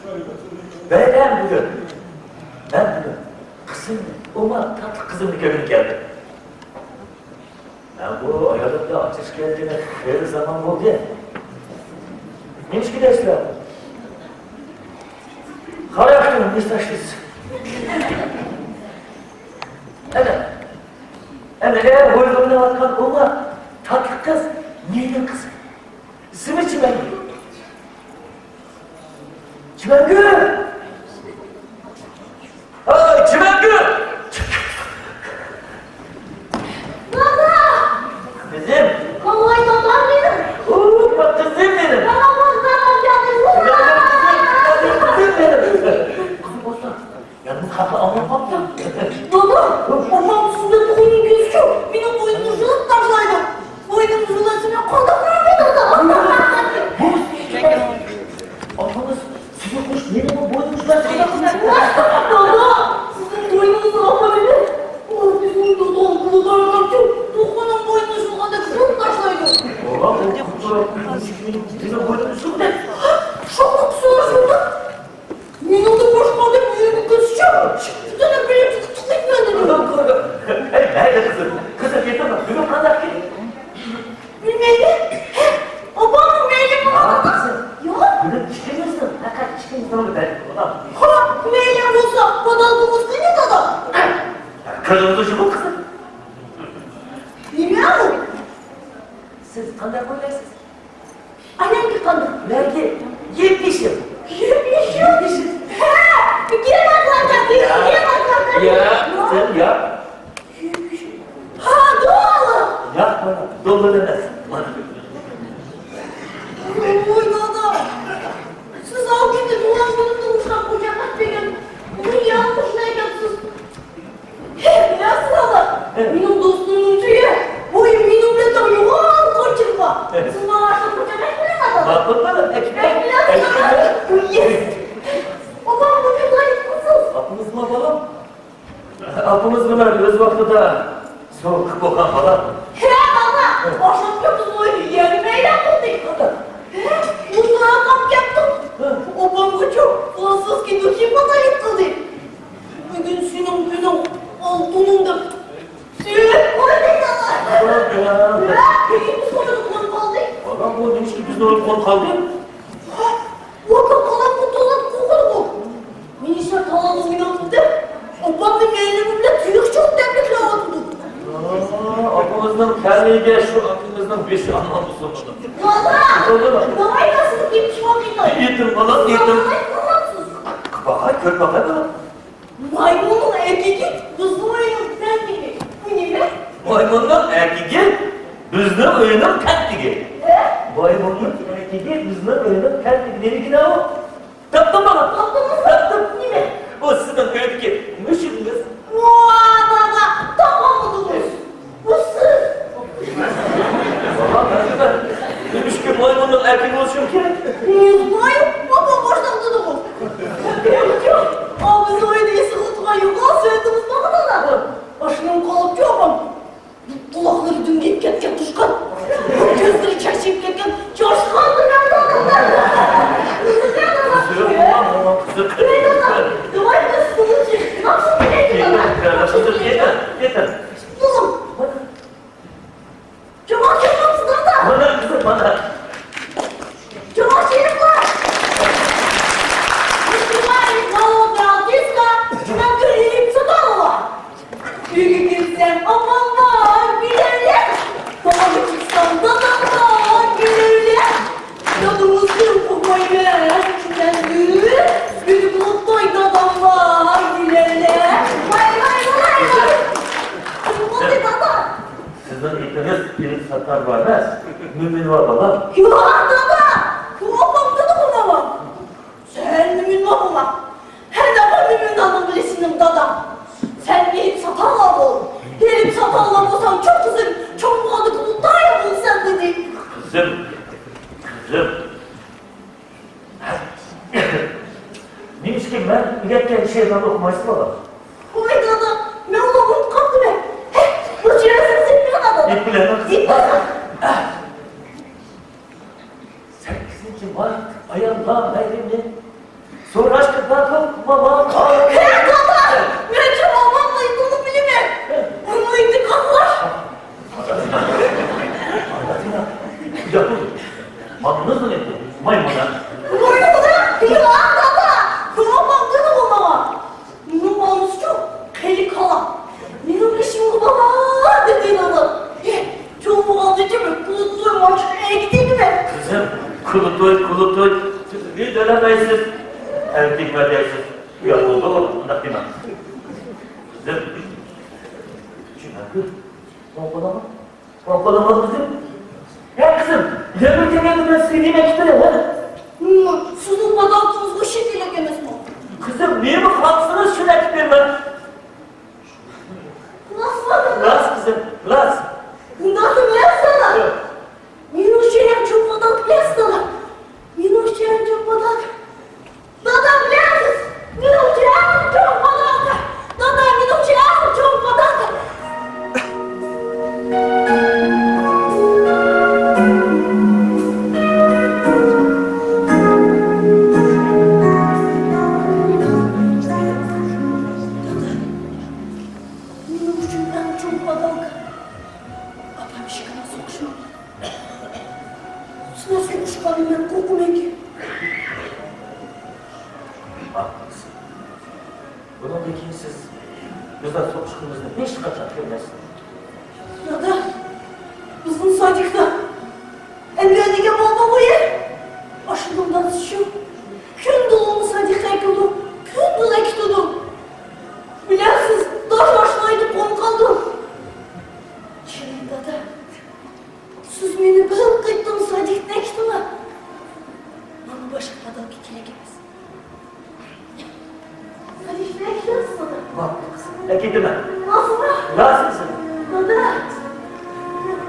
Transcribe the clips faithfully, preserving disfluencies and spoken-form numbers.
بايرام بۈگۈن. مەن بۈگۈن قىزىمنى، ئوماق، تاتلىق قىزىمنى كۆرگىلى كەلدىم. مەن بۇ ئايالىم بىلەن ئاجرىشىپ كەلگىلى خېلى زامان بولدى. نېمىشقا دەيسىلەر؟ خاراكتېرىم نېسى تاشلىسا. ئەنە، ئەنە، ئەر ھويلىغا مېڭىۋاتقان ئوماق، تاتلىق قىز مېنىڭ قىزىم. ئىسمى چىمەنگۈل. چىمەنگۈل! ھاي، چىمەنگۈل! دادا! قىزىم! ۋاي، دادام مېنىڭ! ئۇ، قىزىم مېنىڭ! دادام، دادام، دادام! قىزىم مېنىڭ! قىزىم، قىزىم مېنىڭ! قىزىم، قىزىم! يالغۇز خەققە ئاڭلاپ قاپتۇ. دادا، ئاپام سىزنى تۇغۇلغان كۈنىگىچە مېنىڭ بوينۇمغا يۇلۇپ تاشلايدۇ. بوينۇمغا يۇلۇپ سىزنى قانداق قىلىمەن دادا؟ بۇ ئاپىڭىز سىزگە قوشۇپ مېنىڭمۇ بوينۇمغا يۇلۇپ قانداق قىلىمەن؟ دادا، سىزنىڭ بوينىڭىزغا ئاپىرىمەن. ئۇ بىزنىڭ دادا ئاپىلىق ئارقامچۇ توخۇنىڭ بوينىغا يۇلغاندەك يۇلۇپ تاشلايدۇ. بابا، ئۇ قۇتۇرۇپ مېنىڭ بوينۇمغا يۇلغاندەك. شۇنداق سورىسىڭىز. مېنىڭدىن باشقا ئادەم يۈرىكى كۆزىچۇ، پۈتۈن ئەمەلىيەتنى قۇتۇقلايمەن دېدىم. ئەي، مەيلى قىزىم، قىزىم، يېتىڭ، بۈگۈن قانداق كۈن؟ بىلمەيمەن. ھە، ئاپامنىڭ مەيلى بولغاندا. قىزىم، ياق. بۈگۈن ئىككىمىزنىڭ، پەقەت ئىككىمىزنىڭ مەيلى بولغان. ھا، مەيلى بولسا، پادالكىمىز قېنى دادا؟ قىزىڭىزنى يۇمۇڭ قىزىم. نېمە ئۇ؟ سىز قانداق ئويلايسىز؟ ئانامغا قانداق؟ مەنگە يەتمىش يىل. يەتمىش يىل؟ يەتمىش يىل. ھە! يا، يا، سەن يا. ھە، دولا! ياق، مانا، دولا ئەمەس. مانا. ۋوي، دادا! سىز ئالدىنقى تۇغۇلغان كۈنۈمدە مۇشۇنداق قۇچاقلاپ بەرگەن. بۇنى يالغۇز ئۇشلايدىكەنسىز. ھەي، بىلەرسىز دادا، مېنىڭ دوستۇمنىڭ تۆيى، ۋوي، مېنىڭ بىلەن تەڭ يوغان قورچىلىقلار. سىز ماڭا ئاشۇ قورچاق ئەكىلىڭلار دادا. ماقۇل بالام، ئەكىلىمەن. ئەكىلىمەن. ئاپىڭىزمۇ بالام؟ ئاپىڭىزمۇ مەن ئۆز ۋاقتىدا سوۋغا قىلىپ بولغان بالام. ھە دادا، ئاشۇ كۈنى بىز ئۆيدە يەرمەيلەپ قىلدۇق. ھە، بۇ سوراققا كەپتۇ. ئاپامغىچۇ فىلانسىز كىنوشىن بازار يەتكۈزدى. بۈگۈن سېنىڭ كۈنۈڭ، ئالتۇنۇڭ دەپ سۆيۈپ قويدى دادا. ۋە كېيىن سوراققا قالدى. بالام، بۇ نېمىشقا بىزنى ئۇنتۇپ قالدى؟ ۋاكا قالاپ ئولتۇرغان قوقۇرغۇ. مېنى شۇ تالاغا ئويناتتى. ئاپامنى مەيلىمى بىلەن تۇيۇقچە تەبرىكلەۋاتىدۇ. ئاپىڭىزنىڭ تەلىيىگە شۇ ئاكىڭىزنىڭ بېشى ئامان بولسۇن. دادا! دادا! داۋاي، قاسىدىپ كېتىش ۋاقتى. يېتىم بالا، يېتىم. باقاي، كۆر باقاي، بالا. مايمۇننىڭ ئەركىكى بىزنىڭ ئۆينىڭ تەنتىكى. بۇ نېمە؟ مايمۇننىڭ ئەركىكى بىزنىڭ ئۆينىڭ تەنتىكى. ھە؟ مايمۇننىڭ ئەركىكى بىزنىڭ ئۆينىڭ تەنتىكى. نېمىكىن ئۇ؟ تاپتىم، بالا. تاپتىڭىزمۇ؟ تاپتىم. نېمە؟ ئۇ سىزنىڭ ئۆيدىكى مۈشۈكىڭىز. ۋا، دادا، تاپالمىدىڭىز. بۇ سىز. بالا، مەن نېمىشقا مايمۇننىڭ ئەركىكى بولۇشۇم كېرەك؟ مۇز مايمۇن، بابا باشلاپ دېدىغۇ. ياق، ياق. ئاۋۇ بىزنىڭ ئۆيدە ئېسىغا تۇرغان يوغان سۆڭىكىمىز بارغۇ دادا. ئاشۇنىڭ قالىپچۇ ئاپام. قۇلاقلىرى دۈڭگىيىپ كەتكەن توشقان. كۆزلىرى چەكچىيىپ كەتكەن چاشقان. كېتىڭ. مانا قىزىم، مانا. جاۋاب بېرىڭلار! مۇشۇنداق مالون بىلەن دىسكا، جۈمەگۈل ئېلىپ ساتالىغان. ئۆيگە كىرسەم، ئاپام بار، بىلەرلەر. باغقا چىقسام، دادام بار، بىلەرلەر. دادىمىزنى قويمايمەن، جۈمەگۈل. بىر بولۇپ توي دادام بار، بىلەرلەر. ۋاي، ۋاي، ۋاي، ۋاي. نېمە بولدى، دادا؟ سىزنىڭ ئېتىڭىز ئېلىپ ساتارغا ئەمەس، مۆمىنىغا، بالام. ياق، دادا! ئۇ ئاپام دېدىغۇ ماڭا. سەن مۆمىنىغا بولما. ھەر نەقە مۆمىنلارنىڭ بىلىسىنىڭ دادا. سەن ئېلىپ ساتارغا بول. ئېلىپ ساتارغا بولساڭ، چوڭ قىزىم، چوڭ بولغاندا تايا بولىسەن، دېدى. قىزىم، قىزىم. نېمىشقا مەن ئۆگەتكەن شېئىرلارنى ئوقۇمايسىز، بالام؟ ۋاي دادا، مەن ئۇنى ئۇنتۇپ قاپتىمەن. ھەي، بۇ شېئىرنى سىز ئېيتىپ بېرىڭ، دادا. ئېيتىپ بېرىڭ. سەككىزىنچى مارت ئاياللار بايرىمى. سوڭ ھە، دادا! مەنچە مامامنىڭ ئېتىنى بىلىمەن. ئۇنىڭ ئېتى قانداق؟ مامىڭىزنىڭ ئېتى مايمۇن ھە؟ مايمۇن ھە؟ ياق، دادا! مامام دېدى ماڭا. مېنىڭ مامىسىچۇ خېلى كالا. مېنىڭ بېشىمغا بالا دېدى دادا. ھە، چوڭ بولغاندا بىر كۇلۇتوي ماشىنا ئەگىتىمەن. قىزىم، كۇلۇتوي، كۇلۇتوي. سىز ئۆي تۆلەمەيسىز. ئەگىتىمەن دەيسىز. ياق، بولدى، ئۇنداق دېمەڭ. قىزىم. چۈشەندىڭ؟ قوپالاماڭ، قوپالاماڭ قىزىم. ھە قىزىم، يەنە كەلگەندە مەن سىزگە نېمە ئەكىپ بېرەي، ھە؟ مم، سىزنىڭ پاداكىڭىزغا شەكىل ئەكەلمەسمۇ؟ قىزىم، نېمە خالىسىڭىز شۇنى ئەكىپ بېرىمەن. راستمۇ؟ راست قىزىم، راست. ئۇنداقتا بىلەمسىز؟ ياق. مېنىڭ ئۈچۈن ئەڭ چوڭ پاداك بىلەمسىز، دادا؟ مېنىڭ ئۈچۈن ئەڭ چوڭ پاداك. دادا، بىلەمسىز؟ مېنىڭ ئۈچۈن ئەڭ چوڭ پاداك. دادا، مېنىڭ ئۈچۈن ئەڭ چوڭ پاداك. دادا، مېنىڭ ئۈچۈن ئەڭ چوڭ پاداك. ئاپام ئىشىكىنى سوقۇشماڭ. سىلەر سوقۇشقاننى مەن قورقىمەنكى. بۇنىڭدىن كېيىن سىز بىزلەر سوقۇشقىنىمىزنى ھېچقاچان كۆرمەيسىز. دادا، بىزنىڭ سادىقتا ئەنۋەر دېگەن بولىدۇ بۇ يەر. ئاشۇنىڭ دادىسى شۇ. كۈندە ئۇنى سادىققا ئەكىلىدۇ، كۈندە ئەكېتىدۇ. بىلەمسىز، داش ئاشۇ ئايدا قونۇپ قالدۇق. كېلىڭ، دادا. سىز مېنى بىر قېتىم سادىقتىن ئەكېتىڭلار. ماڭا باشقا پاداكقا كېرەك ئەمەس. سادىقتىن ئەكېتىڭلار، دادا. ماقۇل قىزىم، ئەكېتىمەن. راستمۇ؟ راست قىزىم. دادا.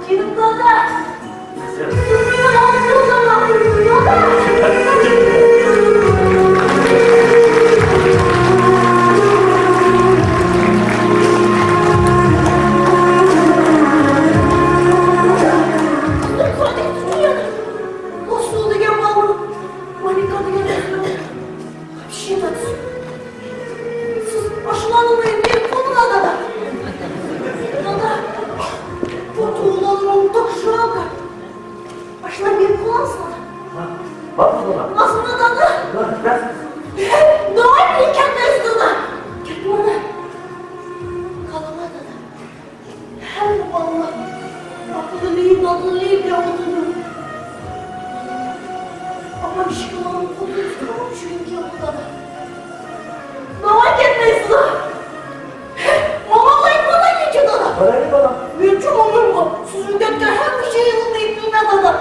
كېلىڭ، دادا. قىزىم. سىز مېنى ئالدىڭىزلار، دادا. قىزىم، سادىق تۇتۇڭ يەنە. ئۇسۇل دېگەن بالىنىڭ، مانىكا دېگەن ئۆزىنىڭ قاپشىقى دادىسى. سىز ئاشۇلارنىڭ ئۆيىگە بېرىپ قويۇڭلار، دادا. دادا، بۇ تۇغۇلغانلىرىڭ تاپشۇرۇڭ. ئاشۇلارنى بېرىپ قويۇڭلار. ھە، بار، دادا. راستمۇ، دادا؟ ھە، راست. داۋاي، مېنى كەتمەيسىز، دادا. كەتمەڭلار. قالىڭلار، دادا. ھەممە بالىلار ئاپىلى، دادىلى بىلەن ئولتۇرىدۇ. ئاپام ئىشىكنىڭ ئالدىدا قولىنى تۇتۇپ چۈشۈرگەن كېلىدۇ، دادا. ماڭا كەتمەيسىلەر. ماڭا قايتمايمىزچۇ، دادا؟ بارايلى، بالام. مەنچۇ ئۆمرۈم بار. سىز ئۆگەتكەن ھەممە شەيئىڭىزنى ئېيتىمەن، دادا.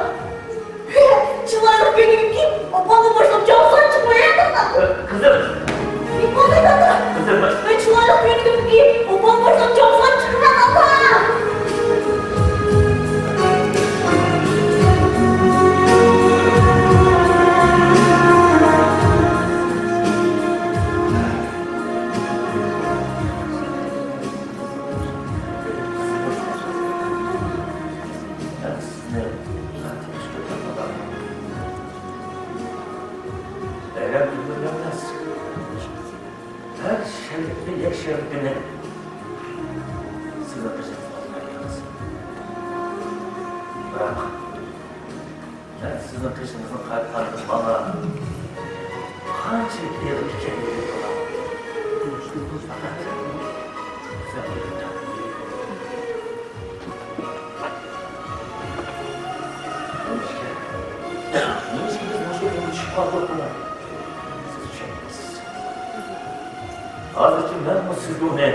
چىرايلىق كۆينىكىمنى كىيىپ، ئاپامنى باشلاپ چاپسان چىقىمەن، دادا. قىزىم. نېمە بولدى، دادا؟ قىزىم. مەن چىرايلىق كۆينىكىمنى كىيىپ، ئاپامنى باشلاپ چاپسان چىقىمەن، دادا. ھەر شەرتنى، يەر شەرتىنى سىزنىڭ قېشىڭىزغا قويىمىز. بىراق، مەن سىزنىڭ قېشىڭىزغا قايتقاندا ماڭا قانچىلىك ئېغىر ئىكەنلىكىنى بىلىمەن. پەقەت سىز نېمىشقا، نېمىشقا بىز مۇشۇ كۈنگە چۈشۈپ قالدۇق بۇنى؟ سىز چۈشەنمەيسىز. ھازىرچە مەنمۇ سىزگە ئۇنى